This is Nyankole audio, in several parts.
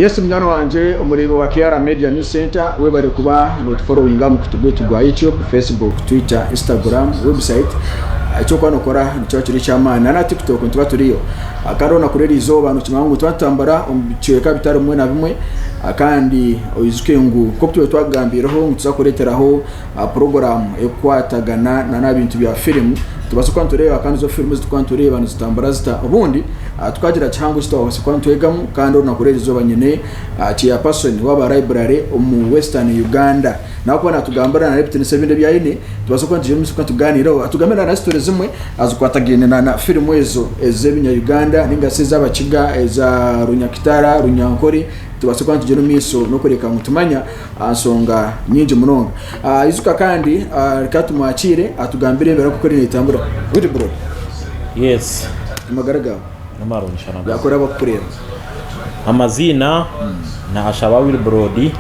Yes munywani wangye omureebi wa KR Media News Center webare kuba notuforowinga aha mukutu gwaitu gwa YouTube, Facebook, Twitter, Instagram, website. Ekyokuba nokora nikiba kiri eky'amaani. Na TikTok nituba turiyo. Kandi olunaku rw'erizooba nokimanya ngu nituba nitutambura omu bicweka bitari bimwe na bimwe kandi oijuke ngu nk'oku tubaire twakugambiireho ngu nituza kureeteraho puroguraamu erikukwatagana n'aha bintu bya firimu. Nitubaasa kuba nitureeba kandi ezo firimu ezi turikuba nitureeba nizitambura zita. Obundi tukagira kihango eki twabaasa kuba nitwegamu kandi orunaku rw'erizooba nyine chairperson w'aba library omu Western Uganda. Nawe kuba natugambira n'ebitiinisa ebindi ebi aine, nitubaasa kuba nitwija omu maisho tugaaniireho atugambire na story zimwe ezikwatagaine na firimu ezo ez'ebinya Uganda ninga shi ez'abakiga, eza Runyakitara, Runyankore. Tubaase kuba nitugyenda omu maisho n'okureka ngu tumanya aha nshonga nyingi munonga. Ijuka kandi reka tumwakiire atugambire embeera oku eriyo netambura. Wilbrod. Yes. Amagara gaawe? Ni marungi shana. Yakora abakukureeba. Amaziina na Ashaba Wilbrod,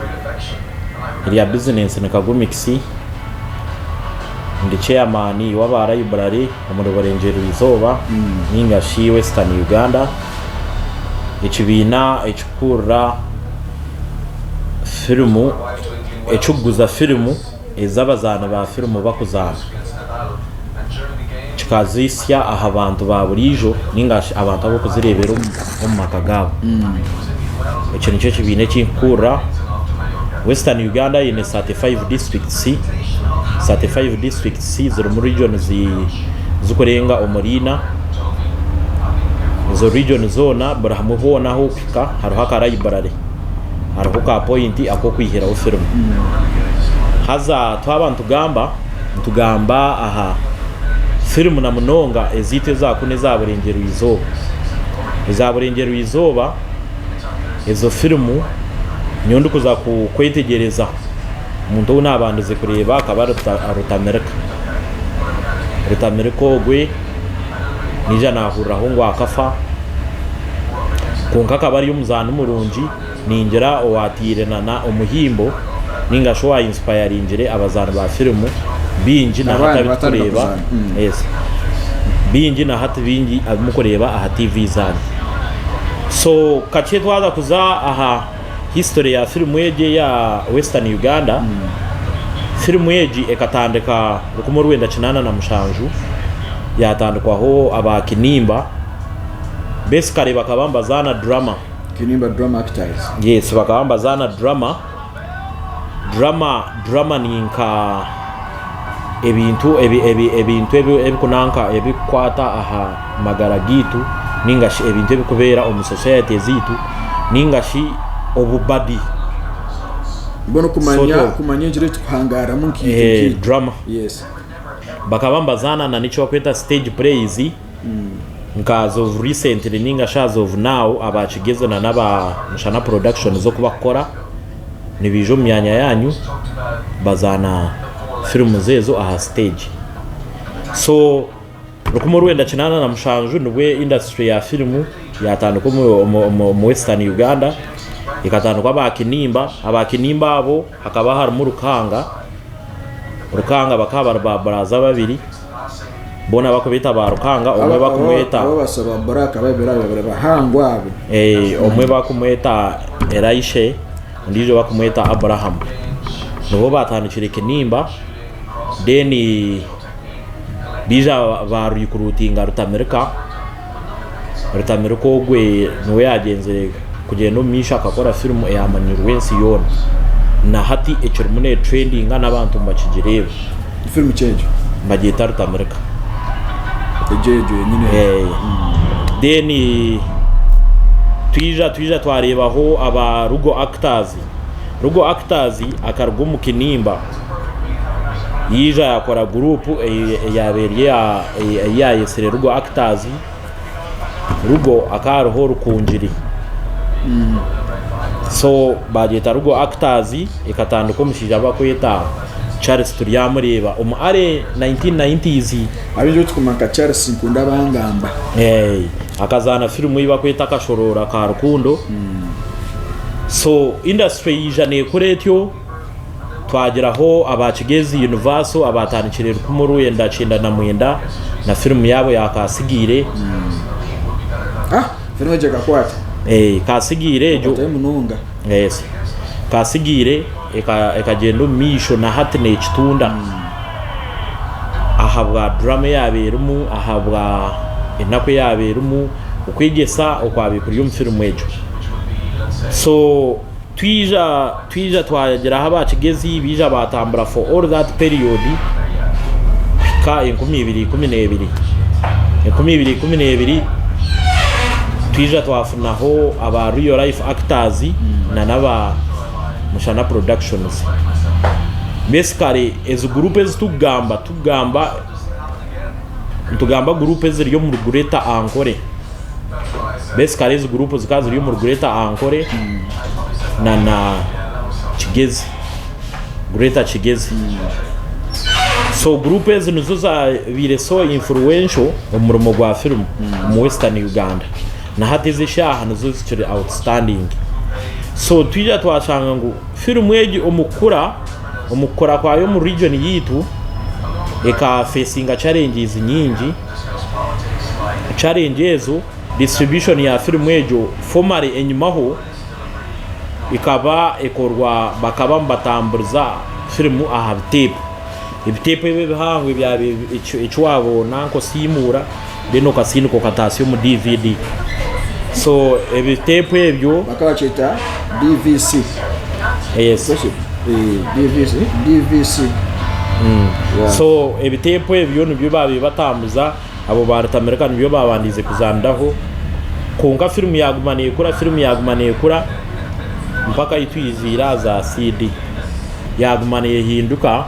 erya bizinensi ni Kagumix, ndi chairman w'aba library omuri Burengyerwa Izooba ninga shi Western Uganda, ekibiina ekikukurira firimu ekikuguza firimu ezi abazaani ba firimu bakuzaana kikazihitsya aha bantu ba buriijo ninga shi abantu abarikuzireebera omu maka gaabo. Ekyo nikyo kibiina eki ndikukurira. Western Uganda eine 35 districts, 35 districts zirimu regions zirikurenga omuri ina. Ezo region zoona buri hamwe hoona ahu orikuhika hariho aka library. Hariho ka point ak'okwihiraho firimu. Haza twaba nitugamba, nitugamba aha firimu na munonga ezaitu eza kunu eza burengyerwa izooba. Eza burengyerwa izooba ezo firimu nyowe ndikuza kwetegyereza omuntu ou naabandize kureeba akaba ari Rutamirika. Rutamirika ogwe naija naahuriraho ngu akafa kwonka akaba ari omuzaani murungi ningira owaataire na omuhimbo ninga shi owa insipayaringire abazaani ba firimu baingi na hati Abandi abu batandika turikureeba kuzaana. Yes. Baingi na hati baingi abu murikureeba aha TV zaanyu. So kakye twaza kuza aha history ya firimu egi eya Western Uganda, firimu egi ekatandika 1987 yatandikwaho aba Kinimba. Basically bakaba nibazaana drama. Kinimba drama actors. Yes, bakaba nibazaana drama. Drama drama ni nka ebintu ebi ebi ebintu ebi ebikunanka ebikukwata aha magara gaitu ninga shi ebintu ebikubeera omu society zaitu ninga shi obubadi. Mbwenu Sort kumanya of. kumanya engira ei tukuhangaaramu nkaitwe Eh, nkaitwe. drama. Yes. Bakaba nibazaana na n'eki barikweta stage plays. Nka as of recently ninga shi as of now aba Kigezi na n'aba Mushana Productions oku bakukora nibaija omu myanya yaanyu bazaana firimu ezo aha stage. So 1987 nibwo industry ya firimu yaatandika omu Western Uganda ekatandikwa aba Kinimba, aba Kinimba abo hakaba harimu Rukanga, Rukanga bakaba bari ba buraza babiri. Boona bakubeeta ba Rukanga, omwe bakumweta. Abo abasa ba Black babiri abo babiri bahango abo. Omwe bakumweta Elisha, ondiijo bakumweta Abraham. Nibo baatandikire Kinimba, then baija ba recruitinga Rutamirika. Rutamirika ogwe niwe yaagyenzire kugyenda omu maisho akakora firimu eyaamanyirwe ensi yoona. Na hati ekirimu neetrendinga n'abantu nibakigireeba. Ni firimu ki egyo? Nibagyeta Rutamirika. Egyo egyo yenyine egyo. Then twija twija twareebaho aba Rugo Actors. Rugo Actors akaruga omu Kinimba. Yaija yaakora guruupu eyaabaire eri ei yaayetsire Rugo Actors. Rugo hakaba hariho Rukungiri. So baagyeta Rugo Actors ekatandika omushaija ou barikweta Charles Turyamureeba omu early 1990s. Abaingi abu turikumanya nka Charles Nkundabangamba. Akazaana firimu ei barikweta Akashoroora ka Rukundo. So industry yaija neekura etyo. Twagiraho aba Kigezi Universal abaatandikire 1999 na firimu yaabo ya Kaasigaire. Ah, firimu egyo ekakwata. Eh, kasigiire egyo Okwatayo munonga. Yes. Kasigiire eka ekagyenda omu maisho na hati nekitunda ahabwa drama eyaaba erimu, ahabwa enaku eyaaba erimu, okwegyesa okwabaire kuri omu firimu egyo. So twija twija twagiraho aba Kigezi baija batambura for all that period kuhika 2012. 2012 twija twafunaho aba Real Life Actors na n'aba Mushana Productions. Basically ezi guruupu ezi tukugamba, tukugamba nitugamba guruupu eziri omuri Greater Ankole. Basically ezi guruupu zikaba ziri omuri Greater Ankole na na Kigezi. Greater Kigezi. So guruupu ezi nizo zabaire so influential omu murimo gwa firimu omu Western Uganda. Na hati ezi eshaaha nizo zikiri outstanding. So twija twashanga ngu firimu egi omu kukura, omu kukura kwayo omu region yaitu eka facinga challenges nyingi. Challenge ezo, distribution ya firimu egyo formally enyimaho ekaba ekorwa bakaba nibatamburiza firimu aha biteepu. Ebiteepu ebi ebihango ebyabaire eki waabona nk'osiimuura then okasindika okataasya omu DVD. So ebiteepu ebyo. Bakaba bakyeta DVC. Yes. DVC. DVC. Yeah. So ebiteepu ebyo nibyo baabaire batambuza. Abo ba Rutamirika nibyo baabandiize kuzaaniraho. Kwonka firimu yaaguma neekura, firimu yaaguma neekura mpaka ahi twiziire aha za CD. Yaaguma neehinduka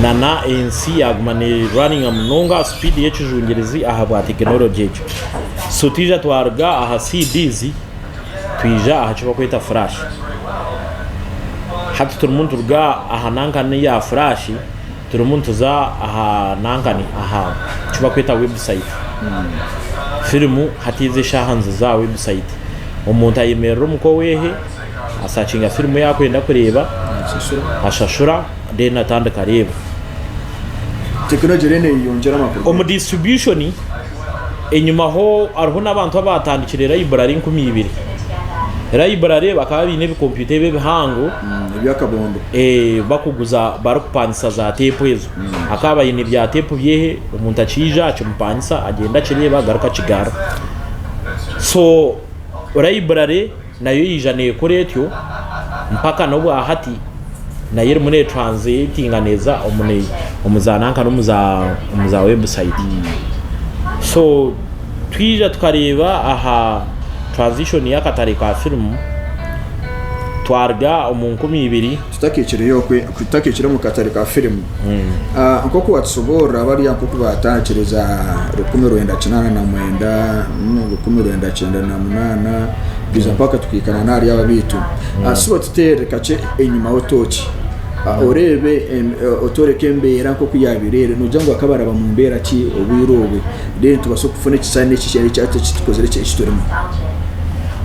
nana ensi yaaguma neerwaninga munonga aha sipiidi y'ekijungirizi ahabwa tekinologi egyo. So twija twaruga aha CDs twija aha ki barikweta furashi. Hati turimu nituruga aha nankani ya furashi. Turimu nituza aha nankani aha kibakweta website. Firimu hati ezi eshaaha niziza aha website. Omuntu ayemerera omuka owehe, asakinga firimu ei akwenda kureeba, ashashura then atandika areeba. Tekinology eriyo neyeyongyera amakuru. Omu distribution enyimaho hariho n'abantu abaatandikire library 2000. Library bakaba baine ebikompyuta ebi ebihango Eby'akabondo. bakuguza barikupangisa za teepu ezo. Akaba aine bya teepu bye, omuntu akiija akimupangisa agyenda akireeba agaruka akigarura. So library nayo yaija neekora etyo mpaka n'obwa hati nayo erimu neetranslatinga neeza omu za nanka n'omu za website. So twija tukareeba aha transition y'akatare ka firimu twaruga omu 2000. Tutakiikireyo okwe tutakiikire omu katare ka firimu nk'oku watusoboorora bariya nk'oku baatandikire za 1989, 1998 kwija mpaka tukahika na n'ahari aba abaitu. Suba tuteerere kakye enyimaho tooki oreebe otworeke embeera nk'oku yaabaire eri noogira ngu bakaba baraba mu mbeera ki obwire obwe then tubaase kufuna ekishushani eki eki tukozire eki turimu.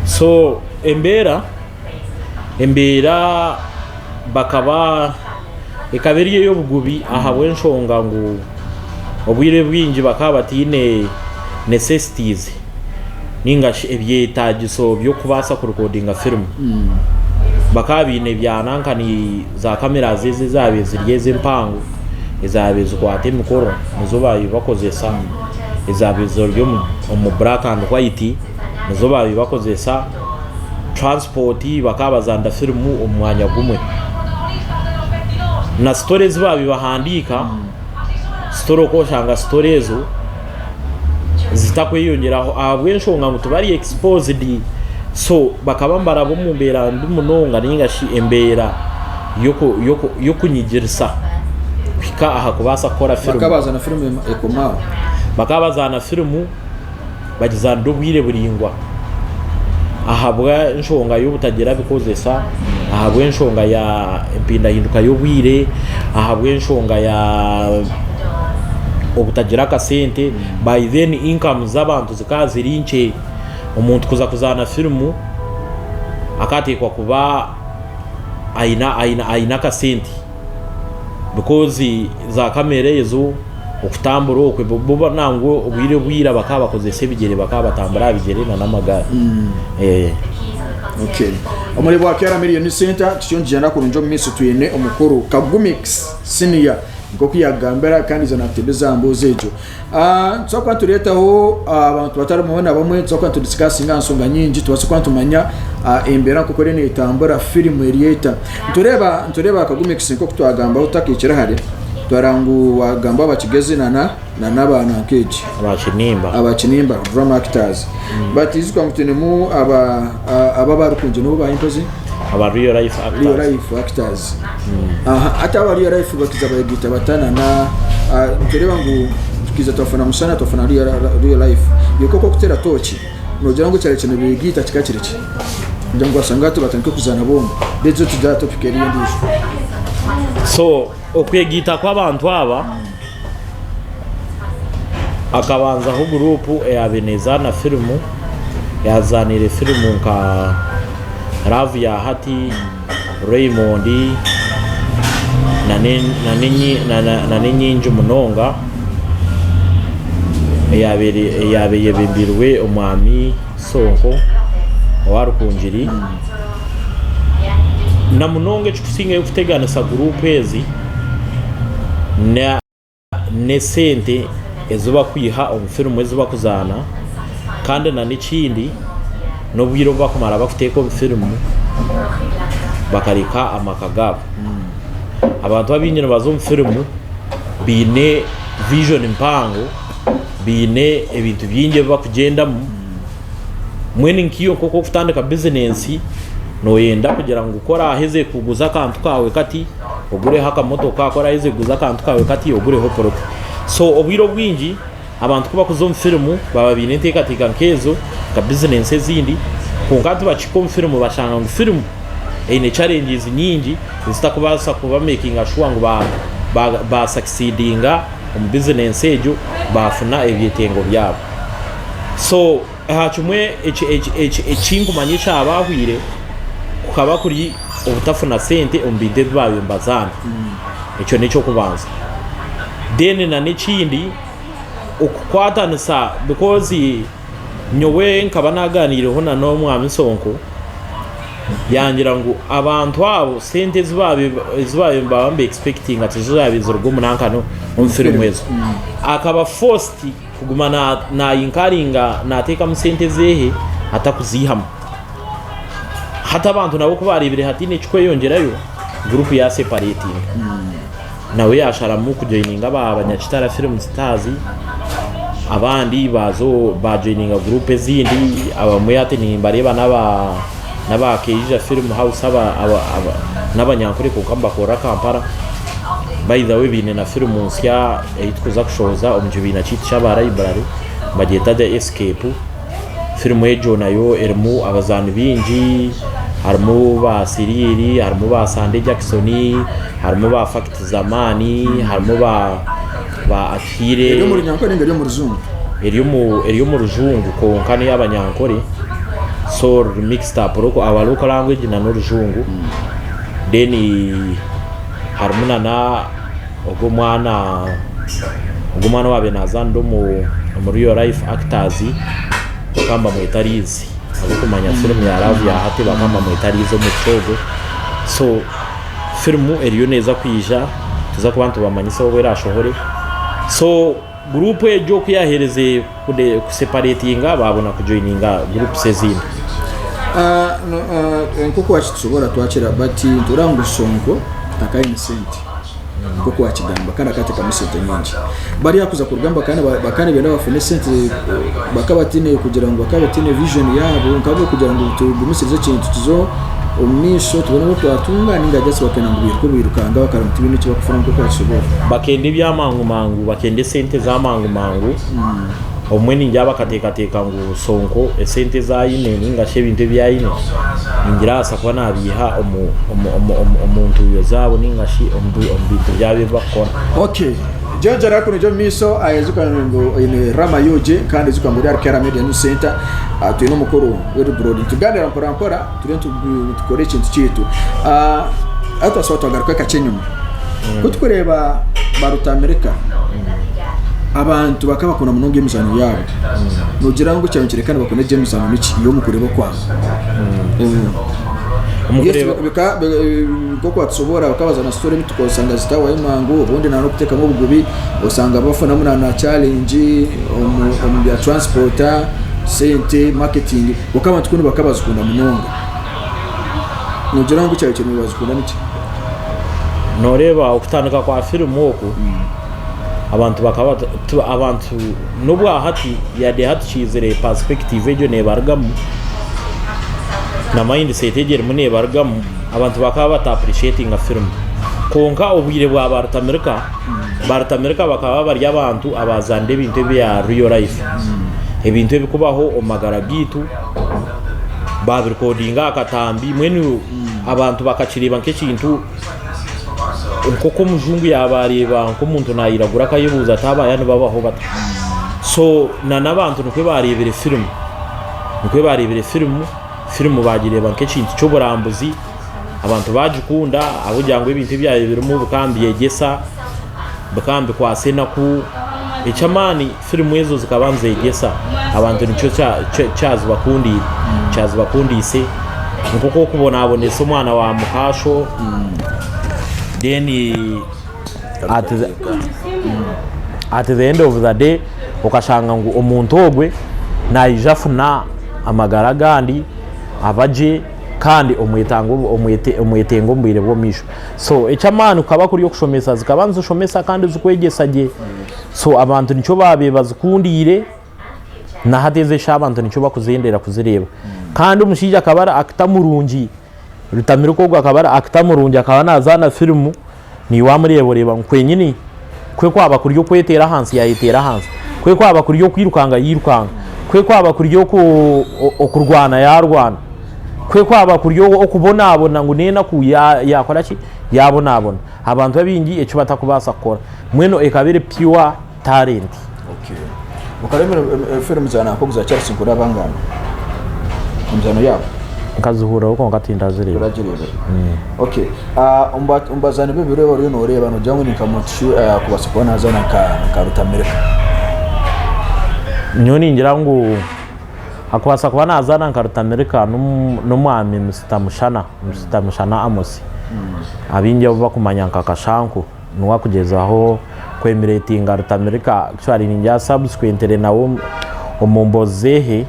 So embeera Embeera bakaba ekaba eri ey'obugubi ahabw'enshonga ngu obwire bwingi bakaba bataine necessities ninga shi ebyetaagiso by'okubaasa kurikodinga firimu. Bakaba baine bya nankani za cameras ezi ezaabaire ziri ez'empango ezaabaire zikwata emikoro nizo baabaire bakozesa, ezaabaire ziri omu black and white nizo baabaire bakozesa. Transport bakaba bazaanira firimu omu mwanya gumwe. Na story ezi baabaire bahandiika, story okooshanga story ezo zitakweyongyeraho ahabw'enshonga ngu tibari exposed so bakaba nibaraba omu mbeera mbi munonga ninga shi embeera y'okunyigirisa kuhika aha kubaasa kukora firimu. Bakaba bazaana firimu ekoma aho. Bakaba bazaana firimu. Bagizaanire obwire buraingwa ahabw'enshonga y'obutagira bikozesa, ahabw'enshonga ya empindahinduka y'obwire, ahabw'enshonga ya obutagira akasente. By then income z'abantu zikaba ziri nkye. Omuntu kuza kuzaana firimu akateekwa kuba aine akasente because za kamera ezo. Okutambura okwe bo nangwa obwire obwira bakaba bakozesa ebigyere bakaba batambura aha bigyere na n'amagaari. Okay. Omuri bwa Kiara Million Center tutyo nitugyenda kurungi omu maiso twine omukuru Kagumix Senior nk'oku yagambira kandi iza natutebeza aha mboozi egyo. Ah, nitubaasa kuba nitureetaho abantu batari bamwe na bamwe nitubaasa kuba nitudisikasinga aha nshonga nyingi tubaase kuba nitumanya ah, embeera nk'oku eriyo neetambura firimu eri eta. Nitureeba nitureeba Kagumix nk'oku twagambaho tutakaikire hare Twara ngu wagamba abakigezi nana nana abaana nk'egi. Abakinimba. Abakinimba, drama actors. But ijuka ngu twinemu aba aba abarikungi nibo bahi mpozi? Aba real life actors. Real life actors. Aha, hati aba real life bakiza bayegaita bata nana nitureeba ngu tukiza twafuna Musana twafuna real, real life. Iwe koko okutera toki nogira ngu ekyaro kinu begaita kikaba kiri ki? Kugira ngu basanga hati batandike kuzaana boona. Then tugye aha topic eriyo endiijo. So Okwegaita kw'abantu aba hakabanzaho guruupu eyaabaire neezaana firimu, yaazaaniire firimu nka Laavu ya Hati, Raymond nana enyingi munonga eyaabaire eyebembeirwe Omwami Sonko owa Rukungiri. Na munonga ekirikusingayo kuteganisa guruupu ezi n'esente ezi barikwiha omu firimu ezi barikuzaana kandi n'ekindi n'obwire obu barikumara barikuteeka omu firimu bakareka amaka gaabo. Abantu abaingi nibaza omu firimu baine vijoni mpango, baine ebintu bingi ebi barikugyendamu. Mbwenu nk'iwe nk'oku orikutandika bizinensi, nooyenda kugira ngu ku oraaheze kuguza akantu kaawe kati, ogureho akamotoka, ku oraaheze kuguza akantu kaawe kati, ogureho poloti. So obwire obwingi abantu ku barikuza omu firimu baba baine enteekateeka nk'ezo nka bizinensi ezindi, kwonka tibakihika omu firimu bashanga ngu firimu eine challenges nyingi ezitakubaasa kubamekinga shuwa ngu baasakisidinga omu bizinensi egyo baafuna ebyetengo byabo. So aha kimwe ekinkumanya ekyabahwire kukaba kuri obutafuna sente omu bintu ebi baabaire nibazaana. Ekyo n'ekyokubanza. Then na n'ekindi okukwatanisa because nyowe nkaba naaganiireho na n'omwami Sonko yangira ngu abantu abo sente ezi baabaire nibaba niba expectinga tizo zaabaire niziruga omu nanka omu firimu ezo. Akaba forced Kuguma nayinkaringa nateekamu sente ezehe atakuziihamu. Hati abantu nabo ku baareebire hataine ekikweyongyerayo, guruupu yaasepareetinga. Nawe yaasharamu kujoyininga aba Banyakitara Film Stars, abandi baaza baajoyininga guruupu ezindi, abamwe hati nimbareeba n'aba n'aba Keija Film House n'Abanyankore kwonka nibakorera Kampala. By the way baine na firimu nsya ei turikuza kushohoza omu kibiina kyaitu ky'aba library nibagyeta The Escape. Firimu egyo nayo erimu abazaani baingi harimu ba Siriiri, harimu ba Sande Jackson, harimu ba Fact Zamani, harimu ba Atuhaire. Eri omu Runyankore ninga eri omu Rujungu? Eri omu Rujungu kwonka n'ey'Abanyankore so ruri mixed up our local language n'Orujungu then Harimu nana ogu omwana ogu omwana owaabaire naazaanira omu omu real life actors bakaba nibamweta Liz abarikumanya firimu ya laavu ya hati bakaba nibamweta Liz omwishiki ogwo. So firimu eriyo neeza kwija nituza kuba nitubamanyisa obu eraashohore. So guruupu egyo ku yaaheerize kusepareetinga baabona kujoininga guruupusi ezindi. Nk'oku wakitushobora twakira but nitureeba ngu Sonko takaine sente nk'oku wakigamba kandi akatekamu sente nyingi. Bariya kuza kurugamba bakaba nibenda bafune sente bakaba bataine kugira ngu bakaba bataine vision yaabo nkabo kugira ngu tugumisirize ekintu tuze omu maisho tubone obu twatunga ninga just bakenda ngu biruke birukanga bakareba ngu tibaine eki bakufuna nk'oku wakishobora. Bakenda ebya mangu mangu, bakenda esente za mangu mangu. Obumwe ningira bakateekateeka ngu Sonko esente ezi aine ninga shi ebintu ebi aine ningira arabaasa kuba naabiiha omu ntuuyo zaabo ninga shi omu bintu byabo ebi barikukora. Okay. George Araku noija omu maisho ijuka ngu oine Rama UG kandi ijuka ngu ori ahari Kera Media News Center twine omukuru Wilbrod nituganira mpora mpora turiyo nitukora ekintu kyaitu. Hati twasuba twagaruka kakye enyima. Ku turikureeba ba Rutamirika. Abantu bakaba bakunda munonga emizaano yaabo. Noogira ngu ekyabaire nikyoreka nibakunda gye emizaano niki iwe omu kureeba kwawe? Omu Yes, kureeba nk'oku watusoboora bakaba bazaana story emituka osanga zitahwayo mangu obundi na n'okuteekamu obugubi osanga bafunamu na na challenge omu omu bya transport, sente, marketing kwonka abantu kunu bakaba bazikunda munonga. Noogira ngu ekyabaire kiri nibazikunda niki? Nooreeba okutandika kwa firimu oku abantu bakaba abantu n'obwahati yade hati kiizire perspective egyo nebarugamu na mindset egyo erimu nebarugamu abantu bakaba bata appreciatinga firimu kwonka obwire bwa ba Rutamirika, ba Rutamirika bakaba bari abantu abazanire ebintu ebya real life ebintu ebikubaho omu magara gaitu babirikodinga aha katambi mbwenu abantu bakakireeba nk'ekintu Nk'oku omujungu yaaba areeba nk'omuntu naayiragura akayebuuza ati aba aya nibabaho bata? So na n'abantu nikwo baareebire firimu, nikwo baareebire firimu, firimu baagireeba nk'ekintu ky'oburambuzi, abantu baagikunda ahabw'okugira ngu ebintu ebyabaire birimu bikaba nibyegyesa, bikaba nibikwatsa enaku, eky'amaani firimu ezo zikaba nizegyesa abantu nikyo kyazibakundiire, kyazibakundiise nk'oku orikubonabonesa omwana wa mukaasho then at the, at the end of the day okashanga ngu omuntu ogwe naija afuna amagara agandi abagye kandi omwetenga omu bwire bw'omumaisho. So eky'amaani kukaba kuri okushomesa, zikaba nizishomesa kandi zikwegyesa gye. So abantu nikyo baabaire bazikundiire, na hati ezi eshaaha abantu nikyo bakuzendera kuzireeba. Kandi omushaija akaba ari actor murungi, Rutamirika ogwo akaba ari actor murungi, akaba naazaana firimu, naiwe wamureeba oreeba ngu kwenyini kwe kwaba kuri okweteera ahansi yaayeteera ahansi, kwe kwaba kuri okwirukanga yairukanga, kwe kwaba kuri okurwana yaarwana, kwe kwaba kuri okubonabona ngu n'enaku yaakora ki, yaabonabona. Abantu abaingi eki batakubaasa kukora. Mbwenu ekaba eri pure talent. Okay. Okareba firimu za nanka ogu za Charles Nkurabangana? Emizaano yaabo? Nkazihuriraho kwonka tindazireeba. Toragireebire. Okay. Ah, omu ba- omu bazaani b'ebiro ebi oriyo nooreeba noogira ngu ni nka muntu ki akubaasa kuba naazaana nka nka Rutamirika? Nyowe ningira ngu akubaasa kuba naazaana nka Rutamirika n'omwami Mister Mushana, Mister Mushana Amos. Abaingi abu bakumanya nka Kashanku niwe akugyezaho kwemiretinga Rutamirika actually ningira subsequently nawe omu mboozi zehe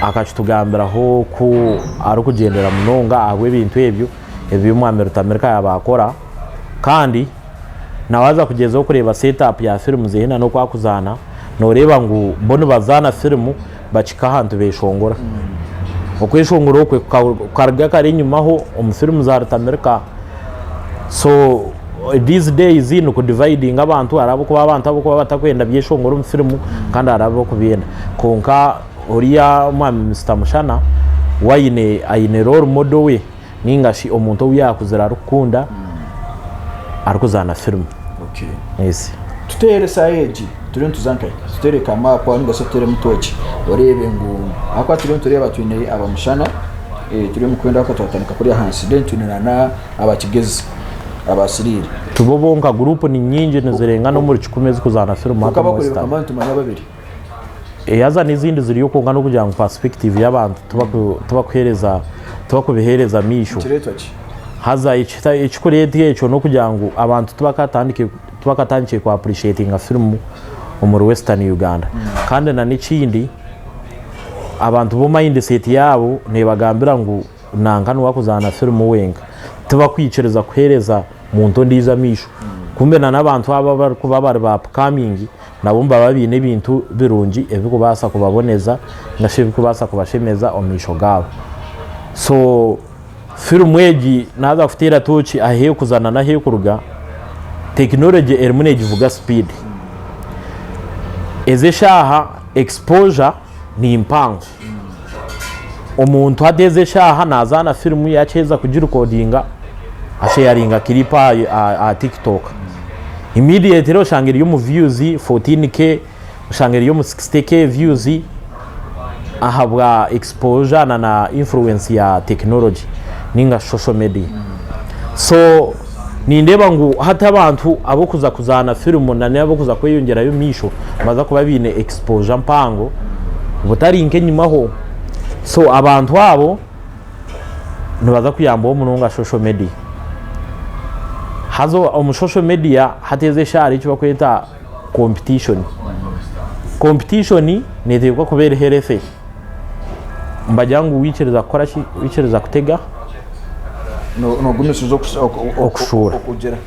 akakitugambiraho ku arikugyendera munonga ahabw'ebintu ebyo ebi omwami Rutamirika yaaba akora kandi na waaza kugyezaho kureeba set up ya firimu zehe na n'oku akuzaana nooreeba ngu bo nibazaana firimu bakihika ahantu beshongora. Okweshongora okwe kukaruga kare enyimaho omu firimu za Rutamirika. So these days ni kudividinga abantu hariho ahabw'okuba abantu ahabw'okuba batakwenda byeshongoro omu firimu kandi hariho abarikubyenda. Kwonka oriya omwami Mister Mushana we aine aine role model we ninga shi omuntu ou yaakuzire arikukunda arikuzaana firimu. Okay. Yes. Tuteere esaaha egi turiyo nituza nkahi? Tuteere ka maapu aho ninga shi tuteeremu tooki oreebe ngu ahakuba turiyo nitureeba twine abamushana eh, turi omu kwenda twatandika kuriya ahansi then twine na abakigezi abasiriire. Tibo bonka guruupu ni nyingi nizirenga n'omuri kikumi ezikuzaana firimu hati Kwonka omu abakureebeka Western. mba nitumanya babiri. Haza n'ezindi ziriyo kwonka n'okugira ngu perspective y'abantu tibakuheereza tibakubiheereza maisho. Nikireetwa ki? Haza ekikureetwa ekyo n'okugira ngu abantu tibakatandikire ku appreciatinga firimu omuri Western Uganda. Kandi na n'ekindi abantu bo mindset yaabo neebagambira ngu nanka niwe arikuzaana firimu wenka. Tibakwikiriza kuheereza muntu ondiijo amaisho. Kumbe na n'abantu abo abarikuba bari ba upcoming nabo nibaba baine ebintu birungi ebirikubaasa kubaboneza ninga shi ebirikubaasa kubashemeza omu maisho gaabo. So firimu egi naaza kuteera tooki ahu erikuza na n'ahu erikuruga, tekinologye erimu neegivuga sipiidi. Ezi eshaaha exposure ni mpango. Omuntu hati ezi eshaaha naazaana firimu yaakiheza kugirikodinga asheyaringa kiripu aha TikTok. Immediately oshanga eri omu views 14K, oshanga eri omu 60K views ahabwa exposure na influence ya tekinologye ninga shi social media. So. Nindeeba ngu hati abantu ab'okuza kuzaana firimu na n'abokuza kweyongyerayo omu maisho nibaza kuba baine exposure mpango butari nk'enyimaho. So abantu abo nibaza kuyambwaho munonga social media. Haza omu social media hati ezi eshaaha hariho eki barikweta competition. Competition neeteekwa kuba eri healthy. Nibagira ngu waikiriza kukora ki? Waikiriza kutega. Nogumisiriza Okushuura. Okugira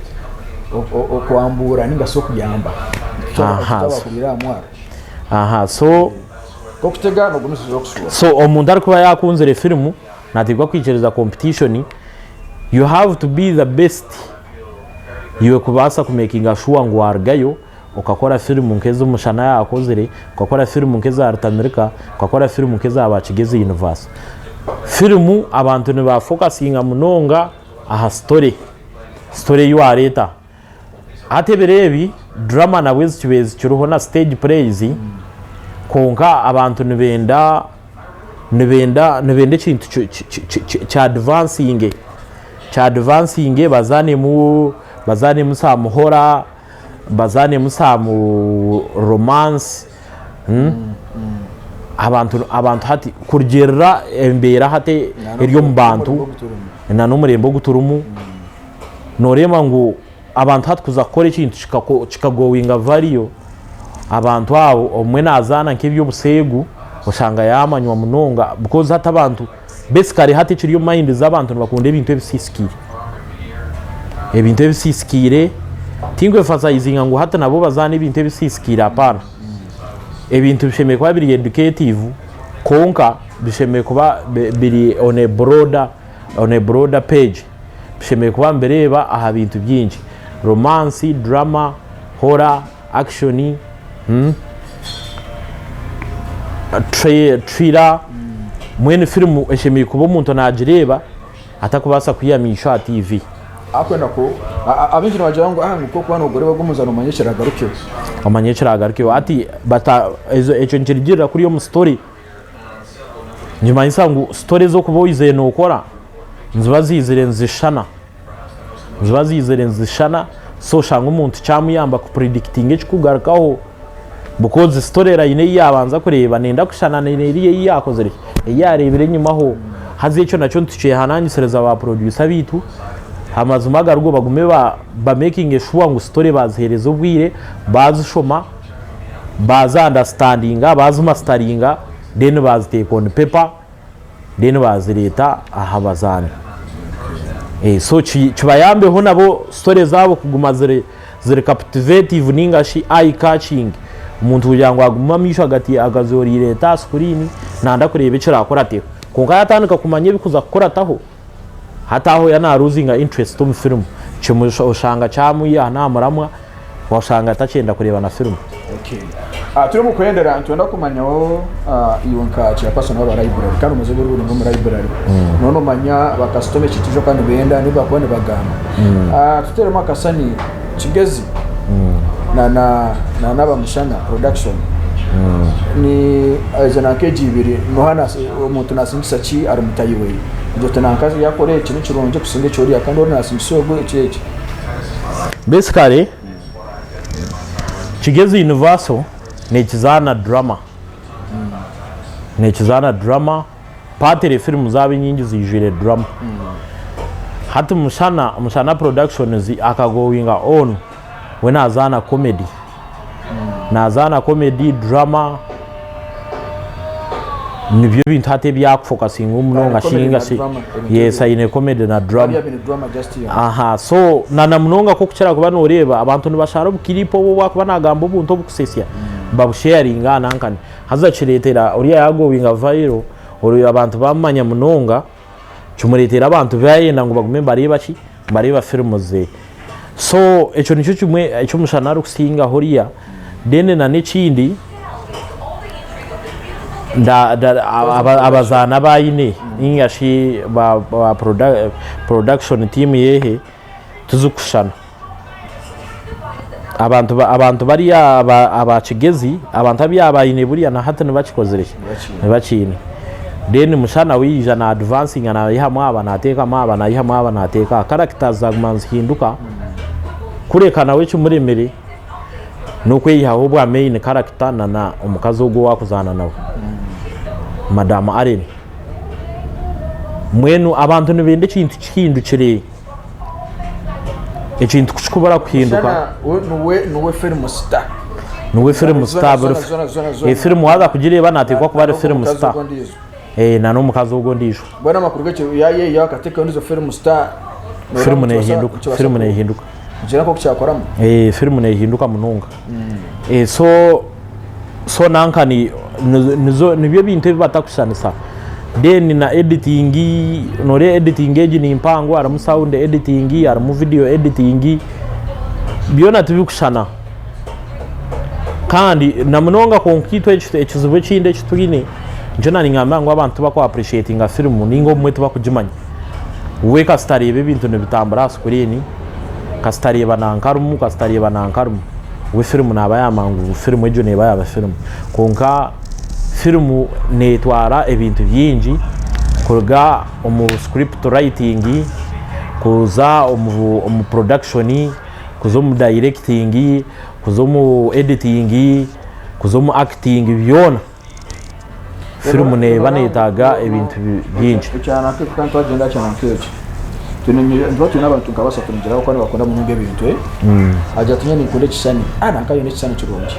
okwambuura ninga shi okuyamba. Tutabakurira aha mwaro. Aha so. Okutega nogumisiriza okushuura. So omuntu arikuba yakunzire firimu nateekwa kwikiriza competition, you have to be the best iwe kubaasa ku makinga sure ngu warugayo okakora firimu nk'ezi Omushana yaakozire, okakora firimu nk'eza Rutamirika, okakora firimu nk'eza ba Kigezi Universe. Firimu abantu niba fokasinga munonga aha story, story ei waareeta. Hati ebiro ebi drama nabwo zikibaire zikiriho na stage plays kwonka abantu nibenda nibenda nibenda ekintu kya advancinge kya advancinge bazaanemu bazaanemu some horror bazaanemu some romance Abantu abantu hati kurugiirira embeera hati eri omu bantu na n'omurembe ogu turimu, nooreeba ngu abantu hati kuza kukora ekintu kikagowinga value, abantu abo obumwe naazaana nk'eby'obuseegu oshanga yaamanywa munonga because hati abantu basically hati ekiri omu mayindi z'abantu nibakunda ebintu ebisiisikaire. Ebintu ebisiisikaire, tinkwefasayizinga ngu hati nabo bazaane ebintu ebisiisikaire hapana. Ebintu bishemereire kuba biri educative kwonka bishemereire kuba biri on a broader, on a broader page. Bishemereire kuba nibireeba aha bintu bingi, romance, drama, horror, action, thriller, mbwenu firimu eshemereire kuba omuntu nagireeba atakubaasa kwiha amaisho aha TV. Akwenda ku abaingi nibagira ngu ah ngu kokuba nogureeba ogu omuzaano omanye ekiragarukeho. Omanye ekiragarukeho hati bata ekyo nikirugirira kuri omu story nikimanyisa ngu story ez'okuba oizire nokora niziba ziizire nizishushana niziba ziizire nizishushana so oshanga omuntu kyamuyamba ku predictinga ekikugarukaho because story line ei yabanza kureeba neyenda kushushana neriya ei yakozire ki ei yareebire enyimaho haza ekyo nakyo nitukyehanangisiriza ba producer beitu amazima agarigo bagume ba makinge sure ngu story bazihereza obwire bazishoma bazi understandinga bazi masteringa then baziteeka on paper then bazireeta aha bazaani so kibayambeho nabo story zaabo kuguma ziri ziri captivative ninga shi eye catching omuntu kugira ngu agume amaisho agazoreire ta aha screen nayenda kureeba ekirakurateho kwonka yatandika kumanya ebikuza kukurataho hati aho ya naruzinga interest omu firimu oshanga kyamwiha aha muramwa oshanga atakyenda kureeba na firimu. Okay. Ah, turi omu kuhendera nitwenda kumanyaho ah, iwe nka chairperson w'aba library kandi omaze obwire burungi omu library none omanya bakasitoma ekintu eki bakuba nibenda n'ebi bakuba nibagamba Ah, tuteeremu akasani Kigezi na na na n'abamushana production ni ezo nanka egi ibiri noha nasi- omuntu nasingisa ki ari mutahi weye kugira oti nanka yakora eki nikirungi kusinga eki oriya kandi ori nasingisa ogu eki eki Basically, Kigezi Universal nekizaana drama. Nekizaana drama, Patere firimu zaabo enyingi zijwire drama. Hati Mushana, Mushana Productions akagowinga on, we nazaana comedy. Nazaana comedy, drama, nibyo bintu hati ebi akufokasingaho munonga Comedy shinga na shi drama, ebintu yes ebyo. aine comedy na drama. Bariya baine drama just yonka. Aha so na na munonga nk'okukira kuba nooreeba abantu nibashara obukiripu obu obu akuba naagamba obuntu obukusesya babusheyaringa aha nankani haza kireetera oriya yaagowinga viral ori abantu baamumanya munonga kimureetera abantu bayenda ngu bagume nibareeba ki nibareeba firimu ze so ekyo nikyo kimwe eki Omushana arikusingaho oriya then na n'ekindi abazaani abu aine ninga shi ba production team yehe tizikushushana. Abantu bariya aba Kigezi abantu abu yaaba aine buriya na hati nibakikozire ki? Nibakiine. Then Mushana we yaija na advancinga naihamu aba nateekamu aba naihamu aba nateeka aha. Characters zaguma nizihinduka kureka nawe ekimuremire n'okweyihaho obwa main character na omukazi ogwo owakuzaana nawe Madam Allen. Mbwenu abantu nibenda ekintu kihindukire, ekintu kukikubura kuhinduka. Mushana we niwe niwe film star. Niwe film star Zona buri zona zona zona. efirimu waaza kugireeba naateekwa kuba ari N'ogwo film mukazi star. ogwo ondiijo. Eh, na n'omukazi ogwo ondiijo. Mbwenu amakuru g'ekyo yayeyihaho akateekaho endiijo film star. Noreeba Firimu ngu nikibaasa neehinduka, nikibaasa firimu ku neehinduka. kugira nk'oku kyakoramu. Eh, firimu neehinduka munonga. Eh, so so nanka ni nizo nibyo bintu ebi batakushusanisa. Then na editing, noreeba editing egi ni mpango harimu sound editing, harimu video editing, byona tibikushushana. Kandi na munonga kwonka itwe ekizibu ekindi eki twine, nikyo naanye ningamba ngu abantu tibaku appreciatinga firimu ninga obumwe tibakugimanya. We kasita areeba ebintu nibitambura aha screen, kasita areeba nanka arimu, kasita areeba nanka arimu, we firimu naaba yaamanya ngu firimu egyo neeba yaaba firimu. Kwonka firimu neetwara ebintu bingi kuruga omu script writing, kuza omu production, kuza omu directing, kuza omu editing, kuza omu acting byona. Firimu neeba neetaaga ebintu bingi. Ekyana nk'ekyo kandi twagyenda aha kyana nk'ekyo nituba twine abantu nka bashatu ningira ahabw'okuba nibakunda munonga ebintu agira ati nyowe ninkunda ekishushani nanka aine ekishushani kirungi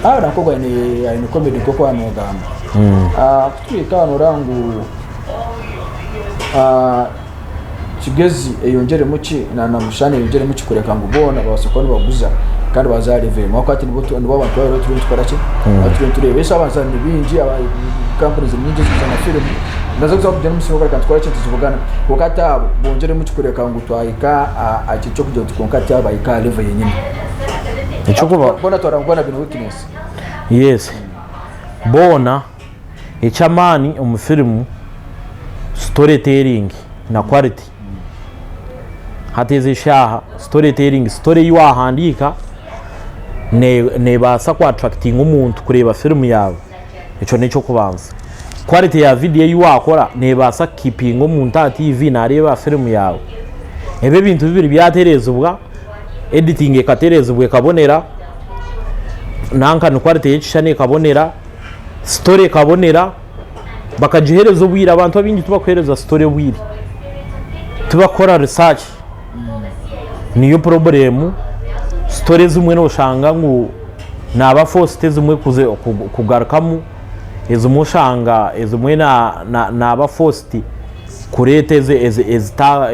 nanka ogwo aine comedy nk'oku waaba noogamba kutuhika aha nooreeba ngu Kigezi eyongyeremu ki na Namushana eyongyeremu ki kureka ngu boona babaase kuba nibaguza kandi baze aha level emwe ahabw'okuba hati nibo abantu babiri abu turiyo nitukora ki abu turiyo nitureeba esi abazaani ni baingi companies ni nyingi ezikuzaana firimu nazo kuza kugira omusiri okureka nitukora ki nituzibugana kwonka hati abo bongyeremu ki kureka ngu twahika aha kintu ky'okugira nti kwonka hati aba bahika aha level yenyini Eky'okuba boona twareba ngu boona baine weakness. Yes boona. Eky'amaani omu firimu story telling na quality. Hati ezi eshaaha story telling, story ei waahandiika neebaasa ku attractinga omuntu kureeba firimu yaawe, ekyo n'eky'okubanza. Quality ya vidiyo ei waakora neebaasa kukipinga omuntu aha tiivi naareeba firimu yaawe. Ebi ebintu bibiri byatereezibwa, editing ekatereezibwa ekabonera, nanka ni quality y'ekishushani ekabonera. Story ekabonera bakagihereza obwire abantu abaingi tibakuhereza story obwire tibakukora research niyo problem story ezimwe noshanga ngu naba forced ezimwe kugarukamu ezimwe oshanga ezimwe naba forced kureeta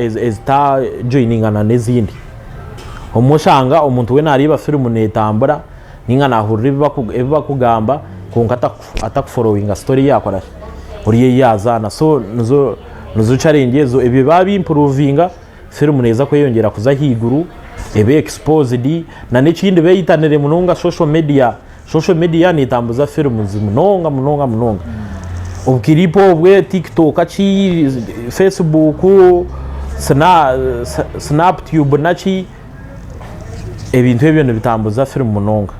ezita joiningana n'ezindi obumwe oshanga omuntu we nareeba firimu netambura. Ninga nahurira ebi bakugamba kwonka atakuforowinga story ei yakora ki ori ei yazaana so nizo nizo challenge ezo ebyo babi improvinga firimu neeza kweyongyera kuza ahaiguru ebe exposed na n'ekindi beeyitanire munonga social media, social media neetambuza firimuzi munonga munonga munonga obukiripu obwe tiktok ki facebook snaptube naki. Ebintu ebyo nibitambuza firimu munonga.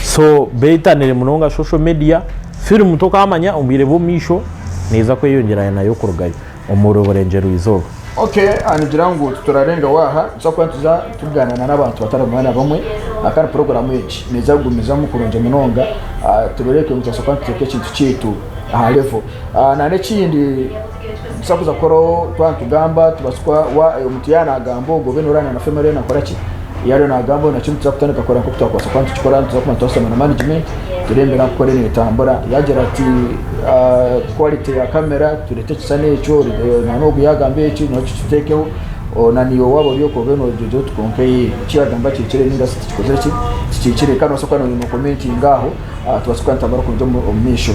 So betanire munonga social media, firimu tokamanya omu bwire bw'omu maisho neeza kweyongyera nayo kurugayo omuri burengyerwa izooba. Ok nigira ngu titurarengaho aha, nituza kuba nituza tugaanira n'abantu batari bamwe na bamwe kandi puroguraamu egi neeza kugumizamu kurungi munonga tureebe ngu nitubaasa kuba nituteeka ekintu kyaitu aha level. N'ekindi. Nituza kuza kukoraho twaba nitugamba tubaase kuba omuntu yaaba nagamba ogwo obe noreeba na family ariyo nakora ki yaaba ariyo nagamba nakyo nituza kutandika kureba nkoku twakubaasa kuba nitukikora nituza kuba nitwashutama na management tureebe embeera nkoku eriyo netambura yagira ati quality ya camera tureete ekishushani ekyo nogu yagamba eki nakyo tukiteekeho na naiwe waaba ori okwo obe nogira oti kwonka eki yagamba kihikire ninga shi tikikozire ki tikihikire kandi nobaasa kuba no commentinga aho tubaase kuba nitutambura kurungi omu maisho.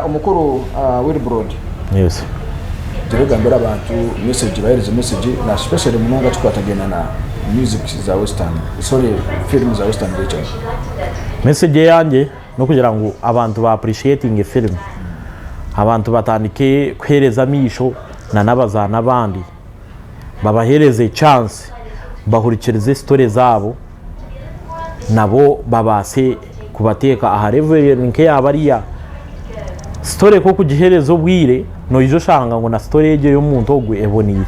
Omukuru Wilbrod. Yes. Turigambira abantu message bahereze message na especially munonga kikwatagaine na music za western sorry film za western region. Message eyangye nokugira ngu abantu ba appreciatinge film abantu batandike kuhereza amaisho na nabazaani abandi babahereze chance bahurikirize story zaabo nabo babaase kubateeka aha level nkeya bariya. Story ku orikugiheereza obwire, noija oshanga ngu na story egyo ey'omuntu ogwe eboneire.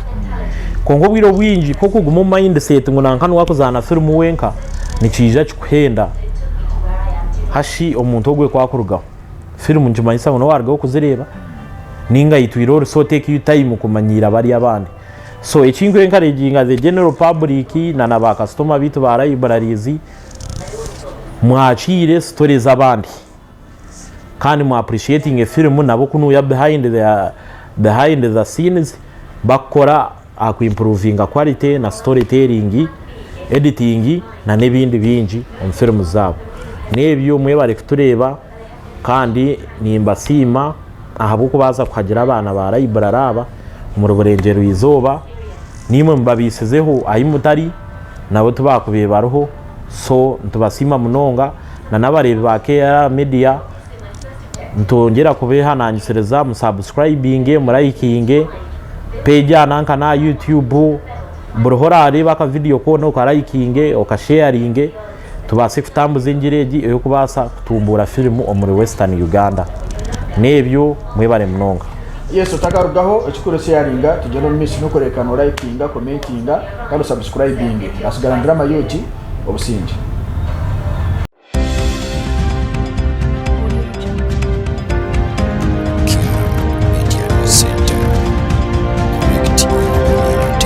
Kwonka obwire obwingi ku orikuguma omu mindset ngu nanka niwe arikuzaana firimu wenka, nikiija kikuhenda. Hashi omuntu ogwe ku akurugaho, firimu nikimanyisa ngu n'owarugaho kuzireeba ninga it will also take you time kumanyiira bariya abandi. So eki nku encouraginga the general public na na ba kasitoma baitu ba libraries, mwakiire story z'abandi. Kandi mu appreciatinge firimu nabo kunuya behind the behind the scenes bakukora aha ku improvinga quality na story telling, editing na n'ebindi bingi omu firimu zaabo. N'ebyo mwebare kutureeba kandi nimbasiima ahabw'okubaasa kuhagira abaana ba library aba omuri Burengyerwa Izooba. Naimwe mubabiisizeho ahi mutari nabo tibaakubaire bariho so nitubasiima munonga. Na n'abareebi ba KR Media nitwongyera kubehanangisiriza mu subscribinge, mu likinge page aha nanka n'aha YouTube, buri hu orareeba aka video koona okalikinge, okasheyaringe tubaase kutambuza engiri egi ey'okubaasa kutumbuura firimu omuri Western Uganda. N'ebyo mwebare munonga. Yes otakarugaho ekikuru sheyaringa tugyende omu maisho nokureeka no likinga, commentinga kandi osubscribinge. Hasigara Drama Yugi obusingye. Media Center. Connect your community.